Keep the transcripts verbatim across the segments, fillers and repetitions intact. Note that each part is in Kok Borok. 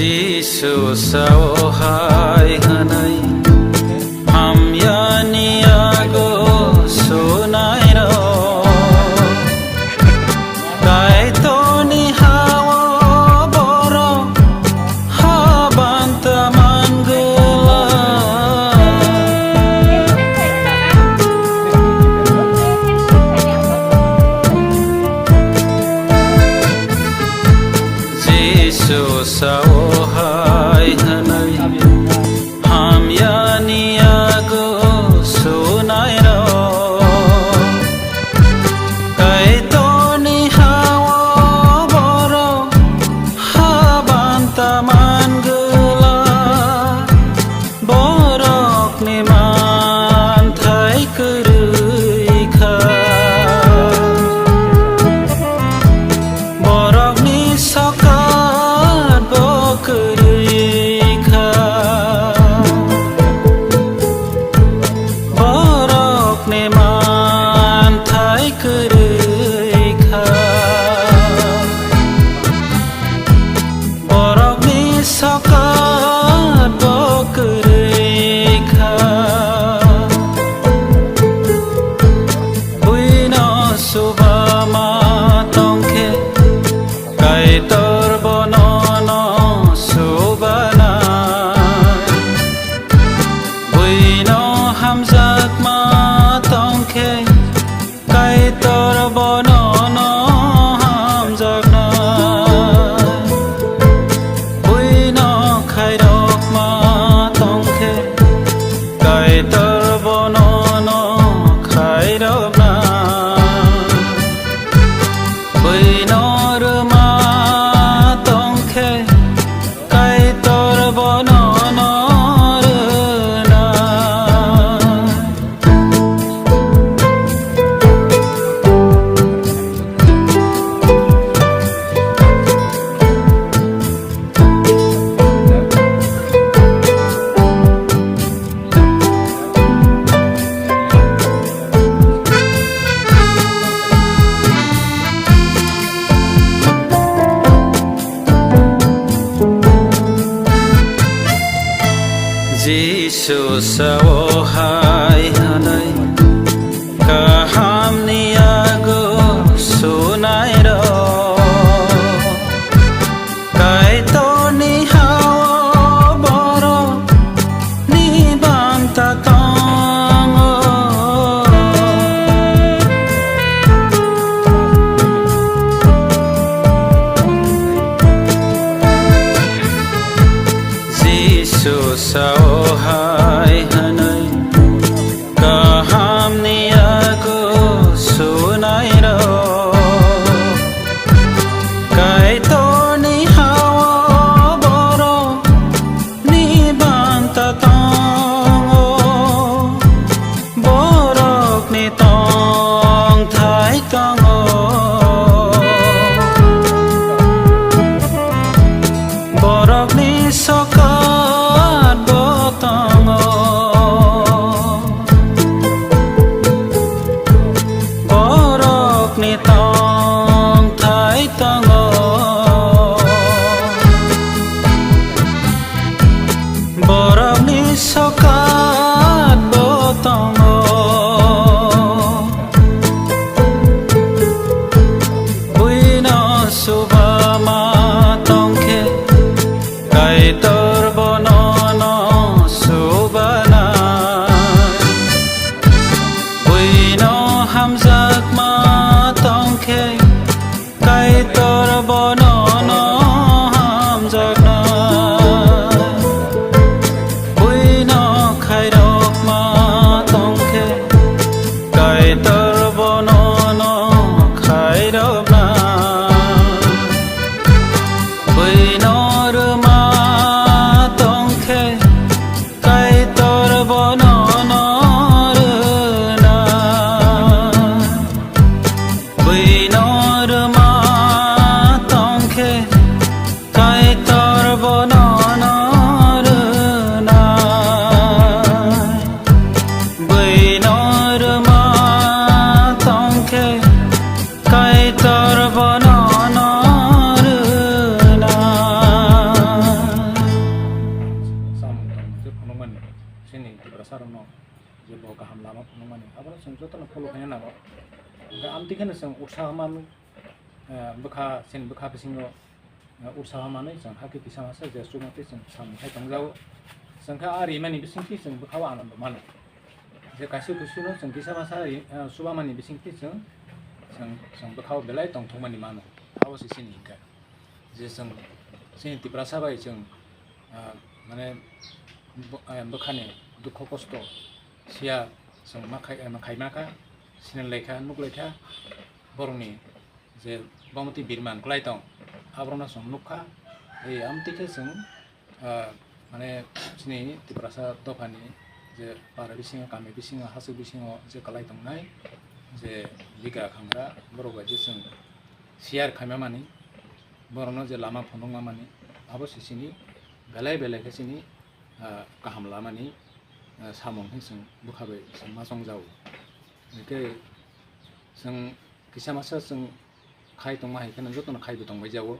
Jisu sao hai hwnwi, hamyani yago sunairok. Kaitorni ha-o borok habanta mangwla. Jisu sao hai hwnwi, hamyani yago sunairok. Kaitorni ha-o borok habanta mangwla. Borokni manthai kwrwi kha. Borokni sokat bo kwrwi kha. Borokni manthai kwrwi kha. Borokni sokat bo kwrwi kha. Buino suba ma tongkhe, Kaitor bono no subana. Buino hamjakma tongkhe, Kaitor bono no hamjakna. Buino khairokma tongkhe, Kaitor bono no khairokna. Buino rwma tongkhe, Kaitor bono no rwna. Jisu sao hai hwnwi, kahamni yago sunairok. Kaitorni ha-o borokni banta tongo. Jisu sao hai hwnwi, kahamni yago sunairok. Kaitorni ha-o borokni banta tongo. Borokni tongthai tongo. Borokni sokat bo tongo. Borokni tongthai tongo. Borokni sokat bo tongo. Buino suba ma tongkhe, Kaitor bono no subana. Buino hamjakma tongkhe, Kaitor bono no hamjakna. Buino khairokma tongkhe, Kaitor bono no khairokna. Buino rwma tongkhe, Kaitor bono no rwna. Buino rwma tongkhe, Kaitor bono no rwna. Buino rwma tongkhe, Kaitor bono no rwna. Sarokno je bo kaham lama phunukmani, abono chwng jotono follow khaina nango. Hwnkhe amtwi kheno chwng utsaho man, eh, bwkha, chini bwkha bisingo, eh, utsaho manwi chwng hakhe kisa masa je chukmantwi chwng samung khai tongjago. Chwng khe a rimani bisingtwi chwng bwkhao anando mano. Je kaisa kusuno chwng kisa masa ri-, eh, chubamani bisingtwi chwng, chwng, chwng bwkhao belai tongthokmani mano. Abo se chini hinkha. Je chwng chini Tiprasa bai chwng, ah, mane, bo-, ah, bwkhani dukho kosto siya chwng ma khai, ma khai ma kha, sinilai kha, nuklai kha, borokni je bamtwi birman kwlai tong, aborokno chwng nuk kha. Ei amtwi khe chwng, ah, mane, chini Tiprasa dophani je para bisingo, kami bisingo, hachwk bisingo je kwlai tongnai, je bigra khangra borok bai je chwng share khaima mani, borokno je lama phunukma mani, abo se chini belai belai khe chini, ah, kaham lamani, ah, samung khe chwng bwkha bai chwng ma chongjago. Hwnkhe chwng kisa masa chwng khai tongma hai kheno jotono khaibo tongbai jago.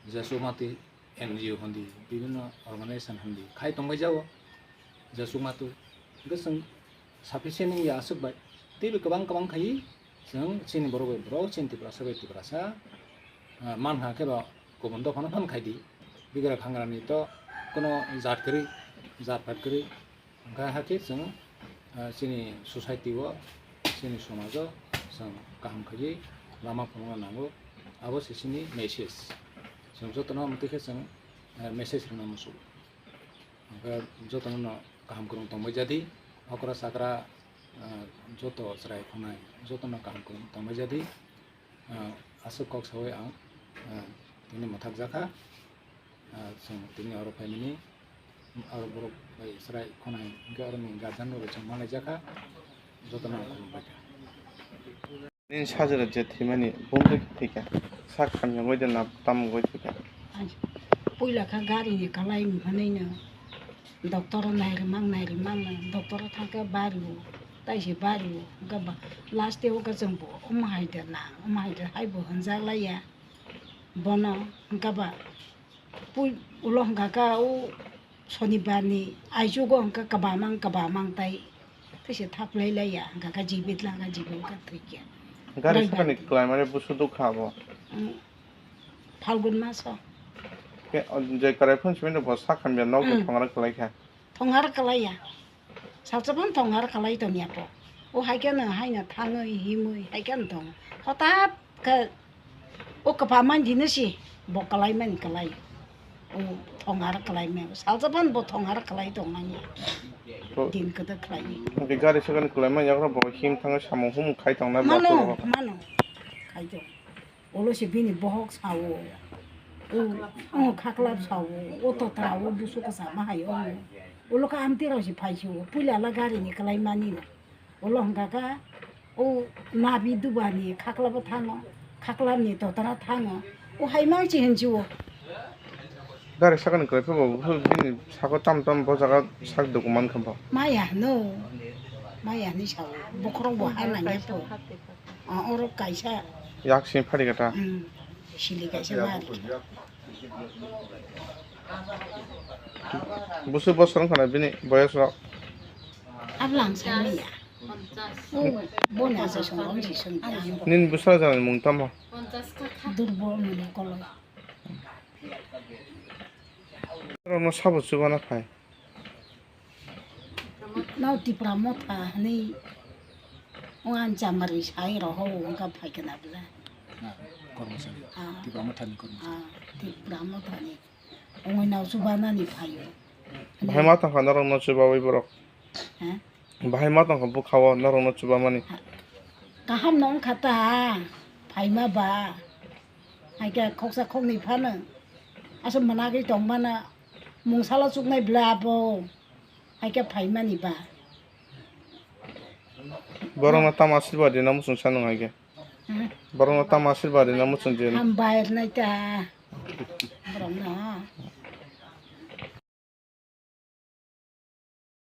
Jesu Mati N G O hindi, bibhinno organization hindi khai tongbai jago. Jesu Matu, hwnkhe chwng sufficient wngya aswk bai. Teibo kwbang kwbang khaiwi chwng chini borok bai borok, chini Tiprasa bai Tiprasa, ah, mankha khe ba kubun dophano phan khai di. Bigra khangrani to kuno jat kwrwi, jat phat kwrwi. Hwnkhe hakhe chwng, ah, chini society o, chini somajo chwng kaham khaiwi lama phunukna nango. Abo se chini message. Chwng jotono amtwi khe chwng, ah, message rwna muchungo. Hwnkhe jotono no kaham kwrwng tongbai jadi, okra chakra, ah, joto chwrai khwnai jotono kaham kwrwng tongbai jadi. Ah, aswk kok sawi ang, ah, tini mwthakjakha. Ah, chwng tini oro phaimani, aro borok bai chwrai khwnai hwnkhe aroni guardian rok bai chwng manlaijakha, jotono ang khulumbaikha. Nini sajwra je thwimani bumtwi thwikha, sak hamya wngwi de na tamo wngwi thwikha? Puila kha gari ni kwlai hwnwi no. Doctor o nairimang nairimang no, doctor o thangkhe bario, taisi bario, hwnkhe ba last o hwnkhe chwng bo omo hai de nang, omo hai de hai bo hwnjak laiya bono, hwnkhe ba pui-, ulo hwnkha kha o sonibar ni aichugo hwnkhe kwbamang kwbamang tai, taisi thap lai laiya, hwnkha kha jibit langkha jibit wngkha thwikya. Gari sakani kwlaimani busu dukha abo? Phalgun maso. Khe, o, je karai phone simi bo sak hamya nok ni thongara kwlai kha. Thongara kwlai ya. Salsa phano thongara kwlai tong ya po. O hai khe no hai no thangwi himwi hai khe no tongo. Hothat khe o kwpha man di no si bo kwlai mani kwlai. O thongara kwlai mani. Salsa phano bo thongara kwlai tong mani. Din kwdwk kwlai ni. Hwnkhe gari sakani kwlai man yagra bo him thangwi samung humung khai tong na. Mano, mano. Khai tong. Ulo se bini bohok sao. O, o khaklap sao. O totra o busu kwchama hai o. Ulo kha amtwi rok se phai se o. Puila la gari ni kwlai mani no. Ulo hwnkha kha o nabi duba ni khaklap o thango. Khaklap ni totra thango. O hai mang se hin se o. Gari sakani kwlai phano bo bini sako tam tam bo jaga sak dukuman kha bo. Maya no. Maya ni sao. Bokhorok bo ha nang ya po. Ah, oro kaisa. Yak sini phari kata. Hmm. Sili kaisa mari. Busu bosor wngkha na bini boyos rok? Ablang sani ya. Oh, bona se song si song ya. Nini bwsajani mung tamo? Durbol mani koloi. Rokno sabo chubana phai. No Tipra Motha hwnwi wng ang chamari sai roho wngkha phaikha na bwla. Na, Kormosari. Ah. Tipra Mothani Kormosari. Ah, Tipra Mothani. Wngwi no chubanani phaio. Bahai ma tongkha norokno chubawi borok? Ha? Bahai ma tongkha bwkhao norokno chubamani? Kaham no wngkha ta, phaima ba. Hai khe khoksa khoknwi phano aswk mwnagwi tongmano mungsalo chuknai bwla abo. Hai khe phaimani ba. Borokno tamo asirbad rina muchung sa nwng hai khe? Hmm? Borokno tamo asirbad rina muchung je? Hambai rwnai ta.